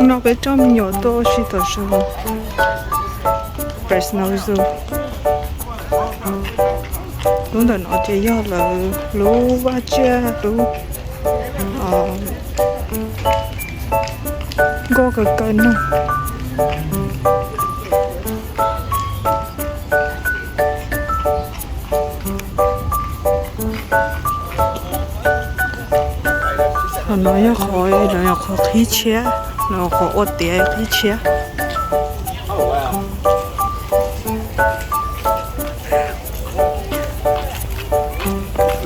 No peb coj me nyuam tuaj ua si tom zoo. Fresno Zoo. Lub ntawm no ces yog lawv lub vaj tsiaj lub nkauj kawg kawg no. Qhov no yog qhov, lawv qhov qhib tshiab, lawv qhov ua tiav qhib tshiab.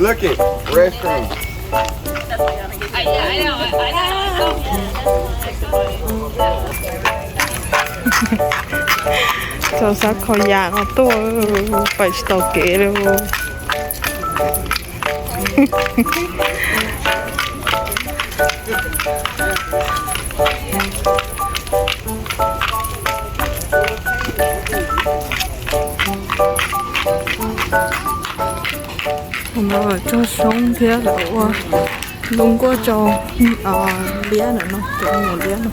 Look at restroom. Txaus xav kho yam no tuaj, pais tsis tau kev li. Tus no lawv cog soob thiab lawv ua lub nkuaj rau liab ntawm no, cov me nyuam liab no.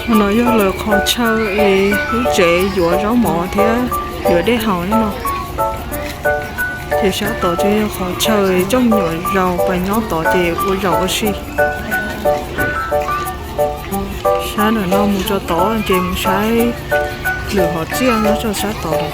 Qhov no yog lawv qhov chaw es lub tsev yuav zaub mov thiab yuav dej haus no. Ces sab tod ces yog qhov chaw coj me nyuam zaus pais nyob tod ces ua zaum ua si. Sab ntawm no mus txog tod ces mus saib lwm hom tsiaj nyob rau sab tod lawm.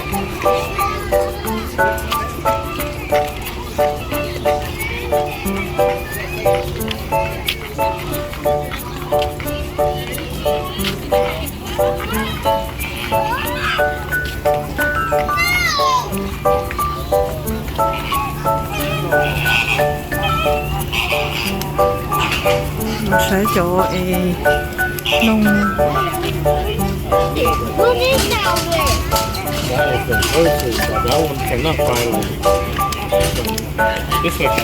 Los saib cov es noog. That is the worst. That one cannot fly. This one.